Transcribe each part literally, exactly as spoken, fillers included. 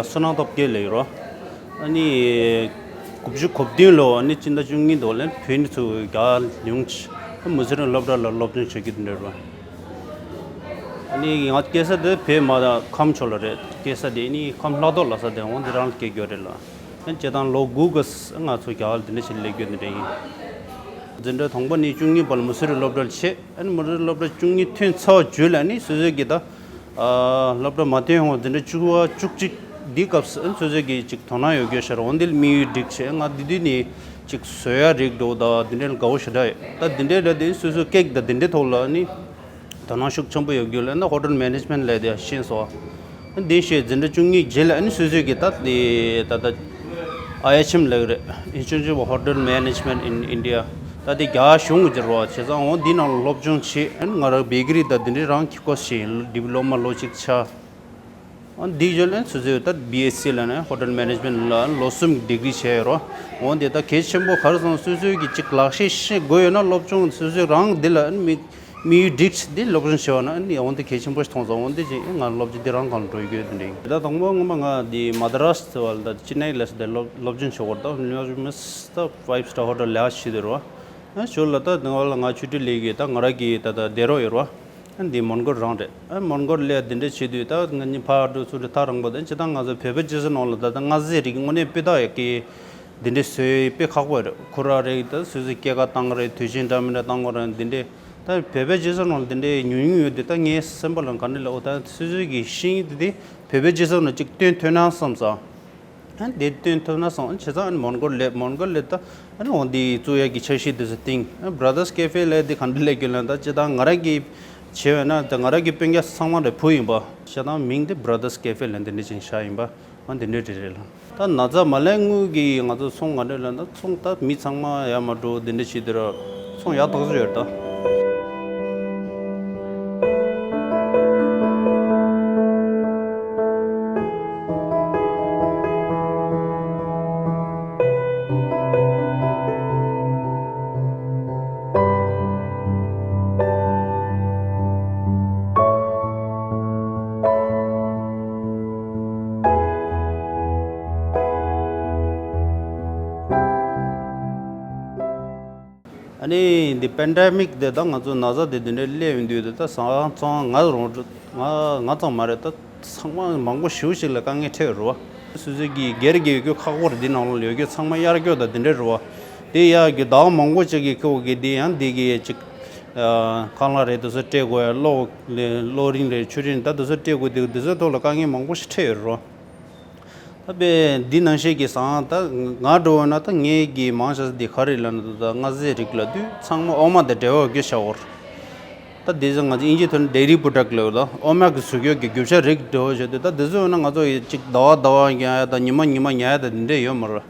བསོད་ནམས་སྟོབས་རྒྱལ་ལབ་ཡོད་རེད། ཨ་ནི་དགུ་བཅུ་གོ་བདུན་ལོ་ཨ་ནི་སྤྱི་ཟླ་བཅུ་གཉིས་དུ་ལ་བོད་མི་ཚོ་རྒྱ་ལ་ཡོང་ཆེད་མི་སེར་སློབ་གྲྭ་ལ་སློབ་སྦྱོང་བྱེད་རྒྱུ་དེ་འདྲ་རེད། ཨ་ནི་ང་སྐྱེས་ས་དེ་བོད་མ་ཁམས་ཕྱོགས་ལ་རེད། སྐྱེས་ས་དེ་ཨ་ནི་ཁམས་ལྷག་རྡོར་ལབ་ས་དེ་འོང་དེ་རང་ལ་སྐྱེས་རྒྱུ་རེད་ལ། ཨ་ནི་སྤྱིར་བཏང་ལོ་དགུ་གི་ང་ཚོ་རྒྱ་གར་ལ་དེ་འདྲ་ཞིག་སླེབས་རྒྱུ་དེ་འདྲ་ཡིན། འཛིན་གྲྭ་དང་པོ་ནས་བཅུ་གཉིས་བར་ལ་མི་སེར་སློབ་གྲྭ་ལ་ཆས། ཨ་ནི་མི་སེར་སློབ་གྲྭ་བཅུ་གཉིས་ཐོན་ཚར་བ་བརྒྱུད་ལ་ཨ་ནི་སོ་སོ་གི་ད་ཨ་སློབ་གྲྭ་མ་ཐོན་ཡོང་བ་འཛིན་གྲྭ་བཅུ་པ་བཅུ་གཅིག་འདི་སྐབས་སུ་ཨ་ནི་སོ་སོ་གི་ཅིག་དོ་སྣང་ཡོད་རྒྱུ་ཤར་འོང་འདི་ལ་དམིགས་ཡུལ་བསྒྲིགས་བྱས། ང་འདི་དུས་ནས་ཅིག་བཟོ་ཡ་རིགས་འགྲོ་ད་འདི་འདྲའི་དགའ་བོ་ཞེ་དྲག་ཡོད། ད་འདི་འདྲའི་འདྲ་དེ་སོ་སོ་ཀེག་ད་འདི་འདྲའི་ཐོག་ལ་ཨ་ནི་དོ་སྣང་ཤུགས་ཆེན་པོ་ཡོད་རྒྱུ་ལ་ཨ་ནི་ཧོ་ཊེལ་མེ་ནེཇ་མེན་ཊི་ལབ་དེ་ཤེས་སོང་། འདི་ཤེས་འཛིན་གྲྭ་བཅུ་གཉིས་རྗེས་ལ་ཨ་ནི་སོ་སོའི་གི་ད་དེ་ད་ད་ཨའི་ཨེཆ་ཨེམ་ལབ་རེད། Institute of Hotel Management in India། ད་དེ་རྒྱ་གཞུང་གི་རོ་བྱས་ཙང་འོ་འདི་ནང་ལ་སློབ་སྦྱོང་བྱས། ཨ་ནི་ང་རང་བེ་ཀི་རི་ད་འདི་འདྲའི་རང་གི་ཀོ་སི་བྱས་ཡིན། ཌི་པི་ལོ་མ་ལོ་གཅིག་ཆགས། ཨ་ནི་འདི་རྗེས་ལ་ཨ་ནི་སོ་སོའི་ད་བི་ཨེས་སི་ལབ་ནས་ཧོ་ཊེལ་མེ་ནེཇ་མེན་ཊི་ལ་ལོ་གསུམ་གྱི་ཌི་གི་རི་བྱས་ཡོད་རོ། འོ་འདི་ད་གལ་ཆེན་པོ་ག་རེ་སོང་སོ་སོའི་གི་ཅིག་ལག་ཤེས་ཤེས་དགོས་ཡོད་ན་སློབ་སྦྱོང་སོ་སོའི་རང་འདི་ལ་ཨ་ནི་མི་དམིགས་ཡུལ་བསྒྲིགས་འདི་སློབ་སྦྱོང་བྱེད་པ་ན་ཨ་ནི་འོན་ཏེ་གལ་ཆེན་པོ་ཞིག་མཐོང་སོང་། འོན་ཏེ་ཅིག་ང་སློབ་སྦྱོང་འདི་རང་གང་འགྲོ་ཡི་ཡོད་འདི་འདྲ་ཡིན། ད་དང་པོ་སྔོན་མ་ང་འདི་མ་དྲ་སི་ཟེར་བ་ལ་ད་ཅི་ནའི་ལ་སི་དེ་སློབ་སློབ་སྦྱོང་བྱེད་དགོས་རེད། ད་ལོ་མི་སི་ད་ཕའིབ་སི་ཊར་ཧོ་ཊེལ་ལས་ཀ་བྱེད་དུ་རོ། ཨ་ཞོར་ལ་ད་དེ་བ་ལ་ང་ཆུ་ཊི་ལས་ཀྱི་ད་ང་ར་གི་ད་ད་བསྡད་རོགས་ཡོད་རོ། ཨ་འདི་མོན་གྷོ་རང་རེད། ཨ་མོན་གྷོ་ལས་འདི་འདྲ་བྱེད་དུས་ད་ང་གཉིས་ཕར་འགྲོ་ཚུར་འགྲོ་ཐག་རིང་པོ་དང་ཅི་ད་ང་ཚོ་བོད་པའི་སྤྱི་ཚོགས་ནང་ལ་ད་ད་མངའ་ཟས་རིགས་དངོས་གནས་སྤུས་དག་ཡོད་ཀི། འདི་འདྲའི་བཟོས་དཔེ་ཁག་པོ་རེད། ཁོ་ར་རེད་ད་སོ་སོའི་སྐྱེད་ཀ་བཏང་གི་རེད། དུས་ཆེན་འདྲ་མི་འདྲ་བཏང་གི་རེད། འདི་འདྲའི་ད་བོད་པའི་སྤྱི་ཚོགས་ནང་ལ་འདི་འདྲའི་ཉུང་ཉུང་ཡོད་དུས་ད་ངའི་སེམས་པ་ལ་ག་འདྲ་ལབ་འོ་ད་སོ་སོའི་གི་ཤེས་ཡོན་དེ་དེ་བོད་པའི་སྤྱི་ཚོགས་ནང་ཅིག་སྟོན་ཐུབ་ན་བསམ་སོང་། ཨ་འདི་སྟོན་ཐུབ་ན་བསམ། བྱས་ཙང་ཨ་ནི་མོན་གྷོ་ལ་སླེབས། མོན་གྷོ་ལ་སླེབས་ད་ཨ་ནི་འོ་འདི་བཙུགས་ཡག་གི་འཆར་གཞི་དེ་ཚོ་བཏིང་། ཨ་Brothers Cafe ལབ་འདི་ག་འདྲ་སླེབས་རྒྱུ་ལབ་ད་སྤྱིར་བཏང་ང་རང་གི་བྱས་པ་ན་ད་ང་རང་གི་སྤུན་ཀྱག་ཚང་མ་རེད་བུ་ཡིན་པ། བྱས་ཙང་མིང་འདི་Brothers Cafe ལབ་འདི་འདྲ་ཅིག་བཞག་ཡིན་པ། ཨ་འདི་འདྲ་རེད་རེད་ལ། ད་ན་ཚ་མ་སླེབས་སྔོན་གྱི་ང་ཚོ་ཚོང་ག་འདྲ་ལབ་ན་ཚོང་ད་མི་ཚང་མ་ཡར་མར་འགྲོ་འདི་འདྲ་བྱེད་དུས་ར་ཚོང་ཡག་ཐག་ཆོད་ཡོད་རེད་ད། ཨ་ནི་འདི་པེན་ཌེ་མིག་དེ་དང་ང་ཚོ་ན་ཚ་དེ་འདི་འདྲའི་སླེབས་ཡོང་དུས་དེ་ད་སང་ཚང་ང་རང་ང་ང་ཚང་མ་རེད་ད། ཚང་མ་མང་པོ་ཞེ་པོ་ཞིག་ལ་དཀའ་ངལ་འཕྲད་ཡོད་རེད་བ། སོ་སོའི་གི་སྒེར་གྱི་ཡོད་རྒྱུ་ཁག་པོ་རེད། འདི་ནང་ལ་ཡོད་རྒྱུ་ཚང་མ་གཡར་རྒྱུ་དང་འདི་འདྲ་རེད་བ། དེ་ཡག་གི་ཟླ་བ་མང་པོ་ཅིག་གི་ཁེ་བོ་གི་འདི་ཡང་འདི་གི་ཅིག་ཁང་གླ་རེད། དེ་ཚོ་སྤྲད་དགོས་ཡ། གློག་གློག་རིན་རེད། ཆུ་རིན་ད་དེ་ཚོ་སྤྲད་དགོས། དེ་དེ་ཚོའི་ཐོག་ལ་དཀའ་ངལ་མང་པོ་ཞིག་འཕྲད་ཡོད་རེད་བ། ད་དཔེ་འདི་ནང་བཞིན་གྱི་སང་ད་ང་འགྲོ་བ་ན་ད་ངའི་གི་མང་ཆེ་ས་འདི་ག་རེ་ལབ་ན་ད་མངའ་ཟས་རིགས་ལབ་དུས་ཚང་མ་འོ་མ་དང་འབྲེལ་བ་ཡོད་རྒྱུ་བྱ་བོར། ད་འདི་ཚོ་ང་ཚོ་དབྱིན་ཇིའི་ཐོག་ནས་ཌེ་རི་པོ་རོ་ཌག་ལབ་ད་འོ་མ་གི་བཟོ་བཀོད་ཀྱི་རྒྱུ་ཆ་རིགས་འགྲོ་བ་བྱེད་དུས་ད་འདི་ཚོ་ཡོད་ན་ང་ཚོ་ཡི་གཅིག་ཟླ་བ་ཟླ་བ་ཉར་ཡ་དང་ཉི་མ་ཉི་མ་ཉར་ཡ་དང་འདི་འདྲས་ཡོད་མ་རེད།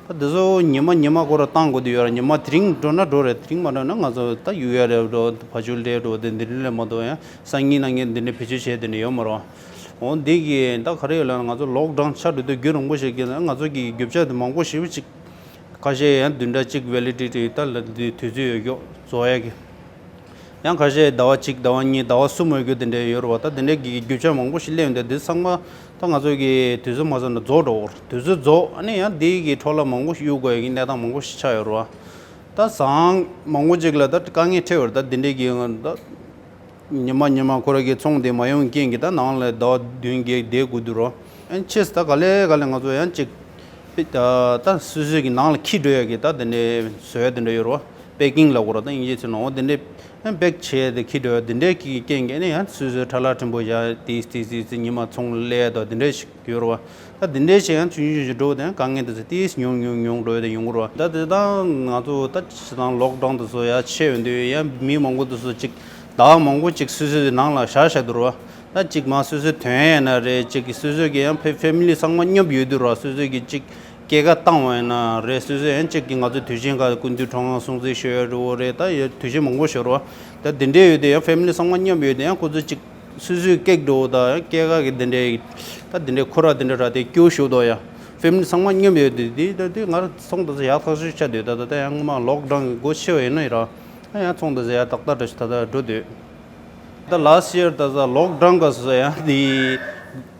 ད་འདི་ཚོ་ཉི་མ་ཉི་མ་ཁོ་ར་བཏང་དགོས་དུས་ཡོད་ར། ཉི་མ་དེ་རིང་འགྲོ་ན་འགྲོ་རེད། དེ་རིང་མ་འགྲོ་ན་ང་ཚོ་ད་གཡུག་ཡ་རེད་འགྲོ་ཕ་ཆུ་ལས་འགྲོ་དེ་འདི་འདྲས་ལས་མ་གཏོགས་ཡང་སང་ཉིན་གནངས་ཉིན་འདི་འདྲས་བེད་སྤྱོད་བྱས་དེ་འདྲས་ཡོད་མ་རེད། འོ་འདི་གི་ད་ག་རེ་ཡོད་ལབ་ན་ང་ཚོ་ལོག་ཌའོན་ཆགས་འགྲོ་དུས་རྒྱུན་རིང་པོ་ཞིག་གི་ན་ང་ཚོ་གི་རྒྱུ་ཆ་དེ་མང་པོ་ཞེ་པོ་ཅིག་ཁ་ཤས་ཡང་བདུན་ཕྲག་གཅིག་ཝེ་ལི་ཌི་ཊི་ད་ལ་དུས་ཚོད་ཡོད་རྒྱུ་རྫོགས་ཡ་གི། ཡང་ཁ་ཤས་ཟླ་བ་གཅིག་ཟླ་བ་གཉིས་ཟླ་བ་གསུམ་ཡོད་རྒྱུ་དེ་འདྲས་ཡོད་རེད་བ། ད་དེ་འདྲས་ཀྱི་རྒྱུ་ཆ་མང་པོ་ཞིག་སླེབས་ཡོང་དུས་འདི་ཚང་མ་ད་ང་ཚོ་གི་དུས་ཚོད་མ་ཚང་ན་རྫོགས་འགྲོ་གི་རེད། དུས་ཚོད་རྫོགས་ཨ་ནི་ཡང་འདི་གི་འཕྲོ་བརླག་མང་པོ་ཞིག་གཡུག་དགོས་ཡ་གི་གནས་སྟངས་མང་པོ་ཞིག་ཆགས་ཡོད་རེད་བ། ད་ཟང་མང་པོ་ཅིག་ལ་ད་དཀའ་ངལ་འཕྲད་ཡོད་རེད། ད་འདི་འདྲས་ཀྱི་ད། ཉི་མ་ཉི་མ་ཁོ་ར་གི་ཚོང་དེ་མ་ཡོང་རྐྱེན་གྱིས་ད་ནང་ལ་ཟླ་བ་བདུན་བརྒྱད་བསྡད་དགོས་འདུག་རོ། ཨན་ཕྱིས་ད་ག་ལེ་ག་ལེ་ང་ཚོ་ཡང་ཅིག་ད་ད་སོ་སོའི་གི་ནང་ལ་འཁྱེར་འགྲོ་ཡ་གི་ད་དེ་འདྲའི་བཟོ་ཡ་དེ་འདྲ་ཡོད་རོ། པེ་ཀིང་ལབ་དགོས་རོ། ད་དབྱིན་ཇིའི་ཚིག་ནང་འོ་དེ་འདྲའི་ཨན་པེག་བྱས་ཏེ་འཁྱེར་འགྲོ་ཡ་དེ་འདྲའི་གི་རྐྱེན་གྱིས་ནི་ཡང་སོ་སོའི་ཁྲ་ལག་ཕྲན་བུ་ཡ་ཏིས་ཏིས་ཏིས་ཏིས་ཉི་མ་ཚོང་ལ་སླེབས་ཡ་དང་དེ་འདྲའི་ཞིག་ཡོད་རེད་བ། ད་དེ་འདྲའི་བྱས་ཡང་ཆུང་ཆུང་ཞིག་འགྲོ་དེ་ཡང་དཀའ་ངལ་དེ་ཚོ་ཏིས་ཉུང་ཉུང་ཉུང་འགྲོ་ཡ་དེ་ཡོང་གི་རེད་བ། ད་དེ་དང་ང་ཚོ་ད་ཕྱི་དང་ལོག་ཌའོན་དེ་ཚོ་ཡ་ཆེ་ཡོང་དུས་ཡང་མི་མང་པོ་དེ་ཚོ་ཅིག་ཟླ་བ་མང་པོ་ཅིག་སོ་སོའི་ནང་ལ་བཞག་བཞག་འདུག་རེད་བ། ད་ཅིག་མ་སོ་སོའི་དོན་ཡིན་ན་རེད། ཅིག་གི་སོ་སོའི་གི་ཡང་ཕེ་ཕེ་མི་ལི་ཚང་མ་མཉམ་ཡོད་དུས་རེད་བ། སོ་སོའི་གི་ཅིག་སྐྱེད་ཀ་བཏང་བ་ཡིན་ན་རེད། སོ་སོ་ཡང་ཅིག་གི་ང་ཚོ་དུས་ཆེན་ཁག་སྐུ་མདུན་ཁྲོམ་ཁང་སྲུང་བརྩི་ཞུ་ཡ་འགྲོ་བོ་རེད། ད་ཡ་དུས་ཆེན་མང་པོ་ཞིག་རེད་བ། ད་དེ་འདྲས་ཡོད་དེ་ཡང་ཕེ་མི་ལི་ཚང་མ་མཉམ་ཡོད་དེ་ཡང་ཁོ་ཚོ་ཅིག་སོ་སོའི་སྐད་འགྲོ་དང་སྐད་ཁ་གི་དེ་འདྲའི་ད་དེ་འདྲའི་ཁོ་ར་དེ་འདྲ་ར་དེ་སྐྱོ་ཤོས་དོ་ཡ། ཕེ་མི་ལི་ཚང་མ་མཉམ་ཡོད་དེ་དེ་ད་དེ་ང་ར་ཚོང་དེ་ཚོ་ཡག་ཐག་ཆོད་ཆགས་དུས་ད་ད་ད་ཡང་སྔོན་མ་ལོག་ཌའོན་གི་སྒོ་ཕྱེ་བ་ཡིན་ན་ཡིན་ར། ད་ཡང་ཚོང་དེ་ཚོ་ཡག་ཏག་ཏག་འདྲ་ཞིག་ད་ད་འགྲོ་དུས། ད་ལ་སི་ཡར་ད་ས་ལོག་ཌའོན་ག་སོ་ཡང་དེ་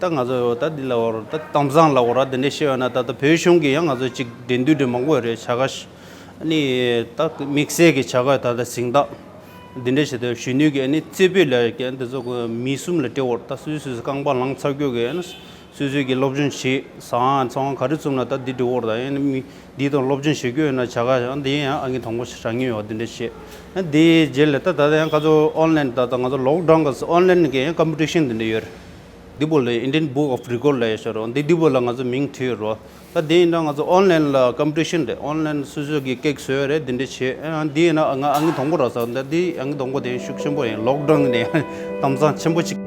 ད་ང་ཚོ་ད་འདི་ལ་བར་ད་གཏམ་བཟང་ལ་བར་འདི་འདྲ་བཤད་ཡོད་ན། ད་ད་བོད་གཞུང་གི་ཡང་ང་ཚོ་གཅིག་འགྲན་བསྡུར་འདྲ་མང་པོ་ཡོད་རེད། བྱ་དགའ་ཤ- ཨ་ནི་ད་དམིགས་བསལ་གྱི་བྱ་དགའ་ད་ད་གཟེངས་རྟགས་འདི་འདྲ་བྱས་ཏེ་གཞོན་ནུ་གི་ཨ་ནི་རྩེ་ཕུད་ལ་ཀྱང་འདི་ཚོ་གི་མི་གསུམ་ལ་སྤྲད་འོར། ད་སོ་སོའི་རྐང་པ་ལངས་ཚར་རྒྱུ་གི་ཨ་ནི་སོ་སོའི་གི་སློབ་སྦྱོང་བྱེད་ཟ་ཁང་ཚོང་ཁང་ག་རེ་བཙུགས་ན་ད་འདི་འགྲོ་འོར། ད་ཨ་ནི་མི་འདི་དང་སློབ་སྦྱོང་བྱེད་རྒྱུ་ཡོད་ན་བྱ་དགའ་ཡང་འདི་ཡང་ཨང་ཀི་དང་པོ་རག་མྱོང་ཡོད། འདི་འདྲ་བྱས་ཨ་འདི་རྗེས་ལ་ད་ད་ཡང་ཁ་ཚོ་ཨོན་ལན་ད་ད་ང་ཚོ་ལོག་ཌའུན་གི་ཨོན་ལན་གི་ཡང་ཀམ་པི་ཊི་ཤན་འདི་འདྲ་ཡོད་རེད། འདི་བོ་ལ་Indian Book of Record ལ་ཡོད་ཤག་རོ། འདི་འདི་བོ་ལ་ང་ཚོ་མིང་བྲིས་ཡོད་རོ། ད་འདི་ཡིན་ན་ང་ཚོ་ཨོན་ལན་ལ་ཀམ་པི་ཊི་ཤན་རེད། ཨོན་ལན་སོ་སོ་གི་ཀེག་བཟོས་ཡོད་རེད། འདི་འདྲ་བྱས་ཨ་འདི་ཡིན་ན་ང་ཨང་ཀི་དང་པོ་རག་ས། ད་འདི་ཨང་ཀི་དང་པོ་དེ་ཤུགས་ཆེན་པོ་ཡིན། ལོག་ཌའུན་ནས་གཏམ་བཟང་ཆེན་པོ་ཅིག